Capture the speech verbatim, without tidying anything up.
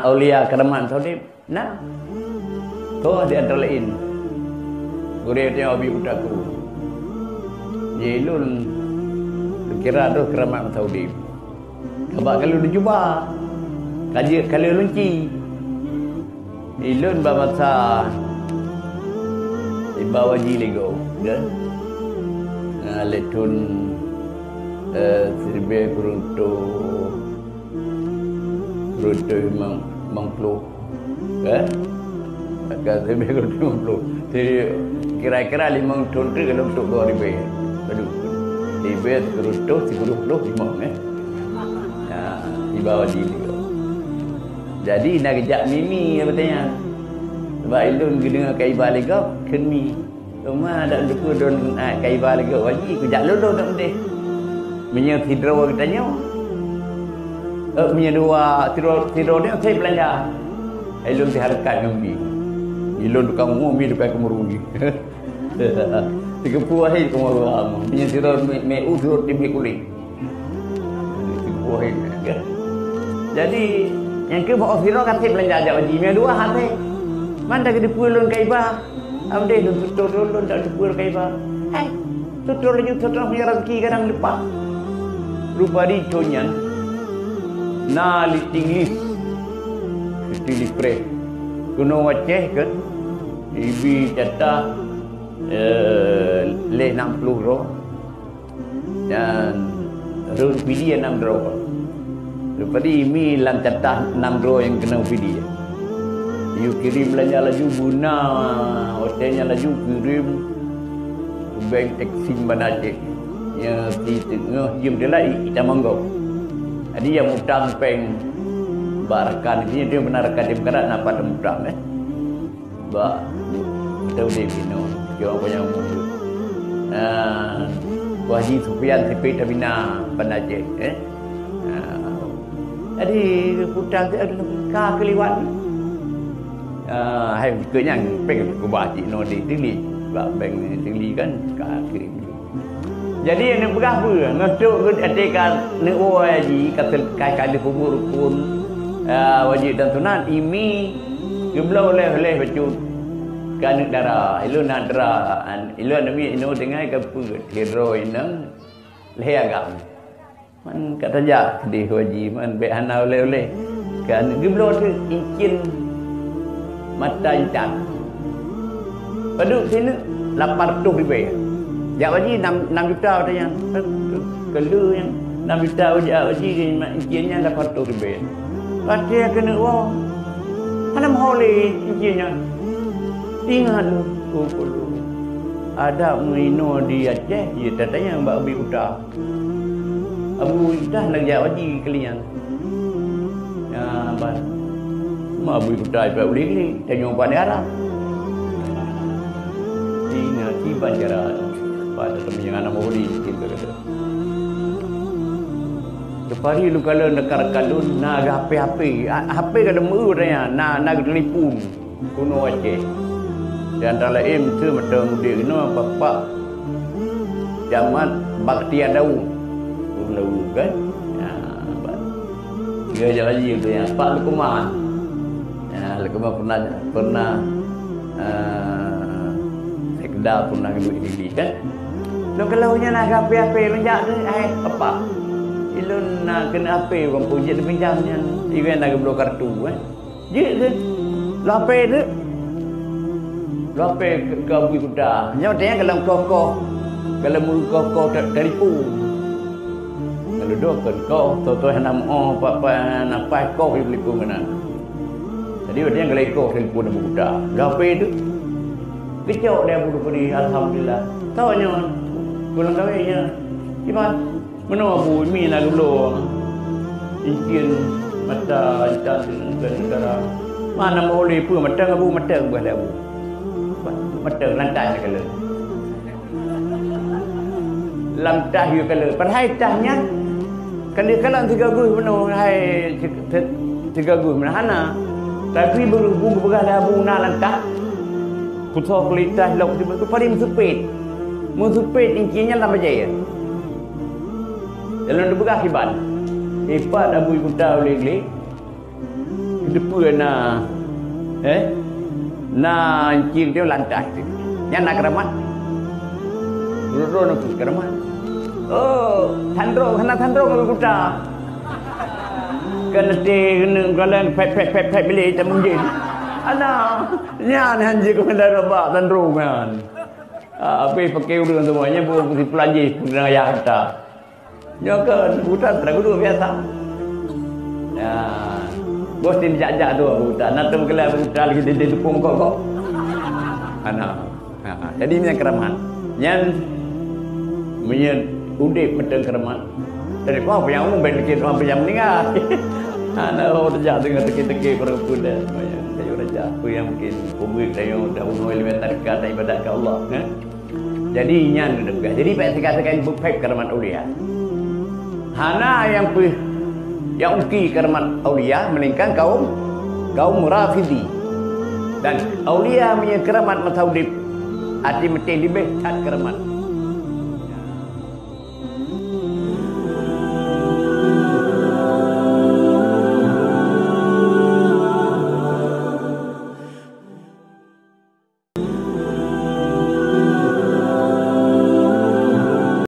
Aulia keramat Saudi. Nah, toh di antara lain gurée teuh Abi Utaku. Di lôn kira tu keramat Saudi. Kabak kalau dicuba, kaji kalau lunci. Ilôn bak masa iba waji lego, kan? Nah, lé thon, eh, siribée kureueng toh, kureueng toh limong, limong ploh, kan? Maka siribée kureueng toh limong ploh. Jadi, kira-kira limong thon tu kalau untuk dua ribu. Aduh, siribée kureueng toh, sikureueng ploh limong, eh. Nah, iba waji lego. Jadi, na geujak mimi, apa tanya? Sebab ilôn geudeungoe ka iba lé gob, kheun mi. Teuma dak teupeue lôn, ah, ka iba lé gob waji, kujak lôn lôn dak meudeh. Meunyoe sidroe geutanyoe, eh, meunyoe dua, sidroe, sidroe nyoe, saya beulanja. Ilôn sihareukat ngon mi. Ilôn tukang umu, mi tukang keumuru mi. Teugeupeu wahé keumuru am. Meunyoe sidroe mé, mé u, sidroe tim kulét. Jadi, nyang keu bak sidroe ka sép beulanja jak waji, meunyoe dua hase. Man dak geuteupeue lôn ka iba. Amdeh lôn tutoe lôn, lôn dak teupeue lôn ka iba. Hai, tutoe laju tutoe meunyoe rezeki kadang leupah. Rupa di thon nyan na liting lis. Liting lis preh. Keunoe Aceh kan, ibi jatah, eh, lé nam ploh droe. Dan rhun pidie nam droe. Rupadi mi lam catah nam droe nyang keuneuk pidie. Yue kirém beulanja laju beuna, watée nyan laju kirém ubeng Exim Banda Aceh. Nyang si teungoh jeuem dilai ita manggong. Jadi nyang utang péng bak rakan, di sini dia beuna rakan di Meukarat na pat mutang, eh. Bak, beutôi udeb inoe, jaweueb nyang mulia. Nah, Haji Sufyan Sipék Tabina Banda Aceh, eh. Nah, jadi, peue teuh ka keuliwat. Ah, hai, keu nyang péng keubah cit inoe di Teungli. Bak bank Teungli kan, ka kirém. Jadi, neupeugah peue? Ngon trok geuh até ka neuwoe haji, ka tel-, ka, ka lheueh peubuet rukon, a, wajéb dan sunat, imi geubloe oleh-oleh bacut keu aneuk dara. Ilôn na dara, an-, ilôn aneuk miet inoe tinggai ka peuet, sidroe inong, lhée agam. Man ka tajak keudeh haji, man bék hana oleh-oleh. Kan geubloe teuk incien mata intan. Padub sineuk lapan reutôh ribée. Jak haji nam, nam juta watée nyan. Keu lheueh nyan nam juta jak haji, incien nyan lapan reutôh ribée. Watée keuneuk woe, hana meuho lé incien nyan. Ingat lôn, oh, oh, oh. Adak meuinoe di Aceh, ye tatanyong bak Abi Kuta. Abu Intan lagée jak haji keulian. Nyan ban. Ma Abu Kuta ipat ulée-ulée, tanyoe bak daerah. Ingat kiban cara pada teumanyong anak muhli, mungkin begitu. Teupadub lôn kalon dekat-dekat lôn na HP-HP. Ha-, HP ka deumeu tanya, na, na geutelepon. Kuno Aceh. Di antara laén, miseue mantong udeb inoe Bapak Camat Bakhtiar Daud. Kuno Daud kan? Ya, Pak. Dia jalan je tu ya, Pak Lukman. Ya, Lukman pernah, pernah, eh, sekedar pernah duit dili kan? Lôn kalau nyan na HP-HP lôn jak tu, eh, apa? Ilôn na keuneuk HP ureueng pun jeuet pinjam nyan. Iban na geubloe kartu kan? Jeuet keuh. Lapée teuk. Lapée keu, keu Abu Kuta. Nyoe teuh galom koh-koh. Galom koh-koh te-, telepon. Lalu doh kon koh, toh-toh hana meuoh, pa-, pa-, hana paih koh di telepon keunan. Jadi, watée nyan galom koh telepon Abu Kuta. Lapée teuk. Geucok lé Abu Dukuri, alhamdulillah. Toh nyoe, pulang kawé nyan. Iban. Meunoe Abu, imi na geubloe incien mata intan keu negara. Mana meuhôi peue mata Abu, mata bah lé Abu. Mata lantai na kala. Lam tah yue kala. Padahai tah nyan kan dia kala tiga geuh meunoe, hai, ti-, ti-, tiga geuh meunoe hana. Tapi berhubung peugah lé Abu na lam tah. Pusoe kulitas lok tu paling meusupet. Meusupet incien nyan lam bajée. Dalam dipeugah kiban. Ipat Abu Kuta ulée glé. Depan na, eh, na cing dia lantas tu. Nyan na keramat. Dulu-dulu na keramat. Oh, tandrong, hana tandrong ngon buta. Kan nanti kena galeng pet, pet, pet, pet, bilik hitam mungkin. Ana, nyan hanji kau kena rabak tandrong kan. Ah, habis pakai urang semua, nyan pun si pelanjih, pun ayah kata. Nyoe kan buta terak guru biasa. Ya. Bos tin jak-jak tu buta. Nak tem kelai buta lagi di, di tepung kok kok. Ana. Ha, jadi nyan keramat. Nyan meunyoe udeb meuteun keramat. Dari kau yang umum ben bikin orang yang meninggal. Ana orang terjak dengan teki-teki perempuan dah. Yang kayu raja apa yang mungkin publik saya dah bunuh elemen tarikat dan ibadat ke Allah, eh? Jadi nyan geupeugah. Jadi payah sikai-sikai beuphét karamat aulia. Hana nyang pih nyang uki karamat aulia melainkan kaum, kaum Rafidhi. Dan aulia meunyoe karamat masa udeb, até meutéh leubeh that karamat.